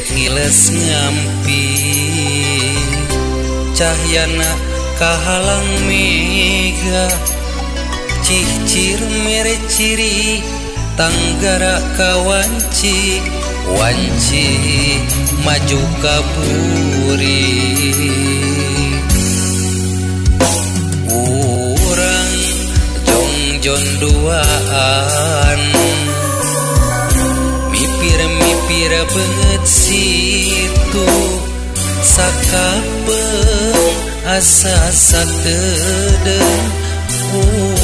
ngiles ngampi cahyana kahalang mega cicir mere ciri tanggara kawanci wanci maju kaburi urang jongjon duaan mipir-mipir beungeut situ sakapeung asa sakedeung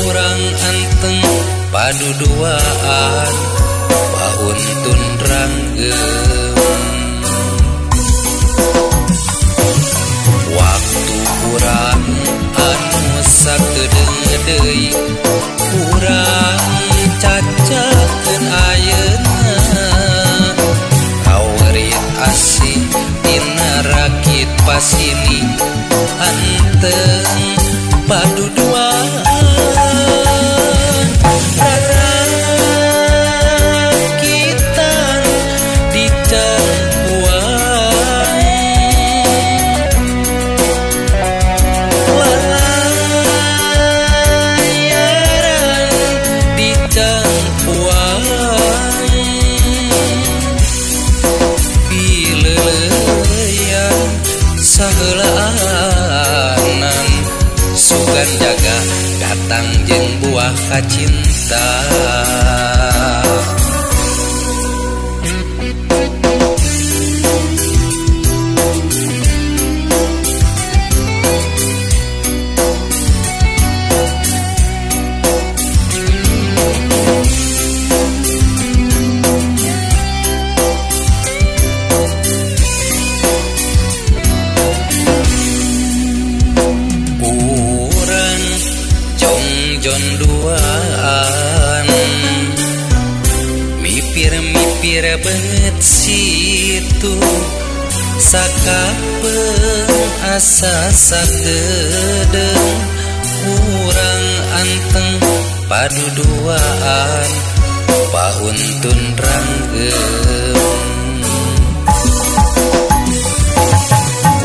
urang anteng paduduaan pauntun ranggeum waktu urang anu sakedeung deui urang cacakeun ayeuna kawrit asih dina rakit pasini anteng paduduaan rarakitan dicangkuan lalayaran dicangkuan bileuleyan saheulaanan sugan jaga datang jeung buah kacinta. Jongjon duaan mipir-mipir beungeut situ sakapeung asa sakedeung urang anteng paduduaan pauntun ranggeum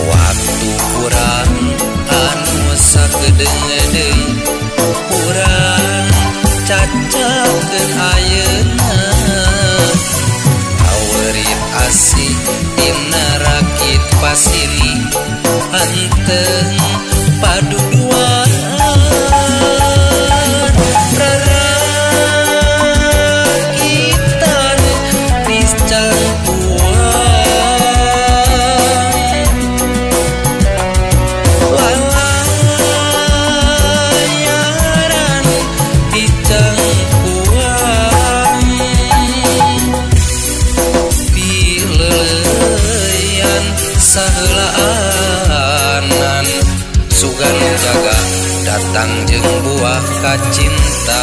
waktu urang anu sakedeung deui urang cacakeun ayeuna kawrit asih dina rakit pasini anteng paduduaan rarakitan dicangkuan lalayaran dicangkuan bileuleyan saheulaanan sugan jaga datang jeung buah kacinta.